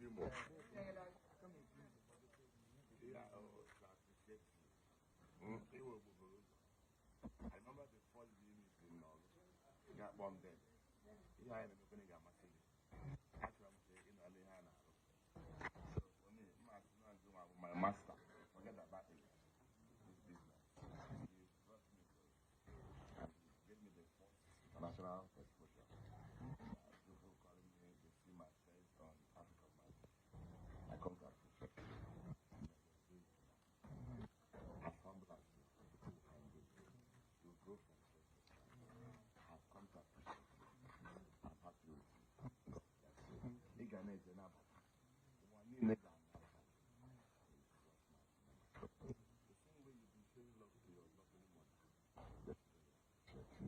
Imo. Yeah, oh, I appreciate you. I remember the first meeting in Orlu. Got one day. Ihe anyị na-emekwana ga-amasị gị. Achọrọ m ka ị nọ n'ihe a na-arụ. So for me, mmasị na gị nwa bụ my master. Forget about it. This business. You brought me to it. And you gave me the first international exposure. People calling me, they see my face on Africa Magic. I come to appreciate you. As humble as you are, people will find you. You grow from strength to strength. I've come to appreciate you. I'm happy with you. God bless you. Ị ga na-eje n'abata. Ụwa niile ga-anụ afa gị. The same way you've been showing love to your lovely mother. Just appreciate you.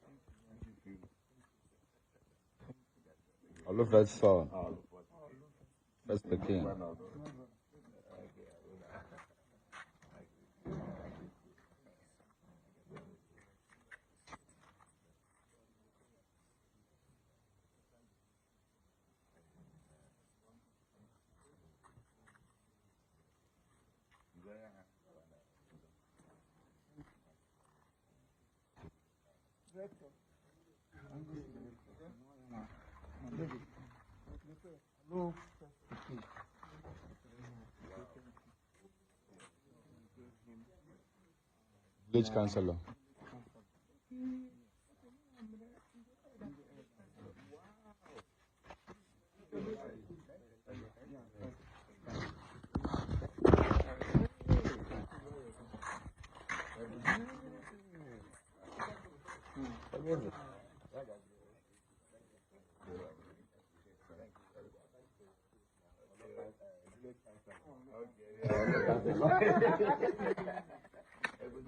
Thank you. Orlu first son, Oh, first pikin. One of those. Okay, I will. I agree. I agree. Director. Hello, first pikin. Village councillor.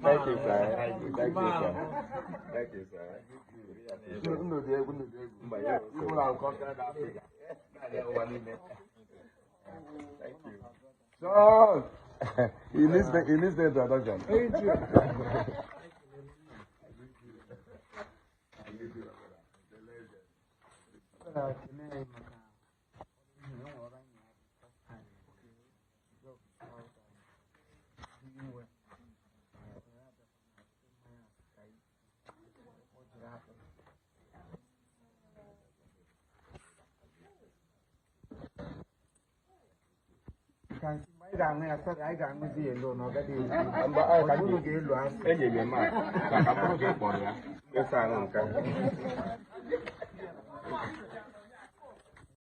Thank you, sir. Thank you, thank you, sir. Thank you, sir. People have conquered Africa. Thank you. So, he needs the introduction. Thank you. Ekene anyị maka ihe o nwere ọrụ anyị na-arụ first time. Job is out and doing well. Ya bịakwa na mmanya ka anyị o jiri akpụ. You can see mgbe anyị ga-aṅụ ya, sorry, anyị ga-aṅụzi ya alone, ọ gaghị ezu. Mba, ọ ka Unu ga-elu asị. Enyere m a maka mkpụrụ gị kpọrọ ya mkpesa ahụ nke a.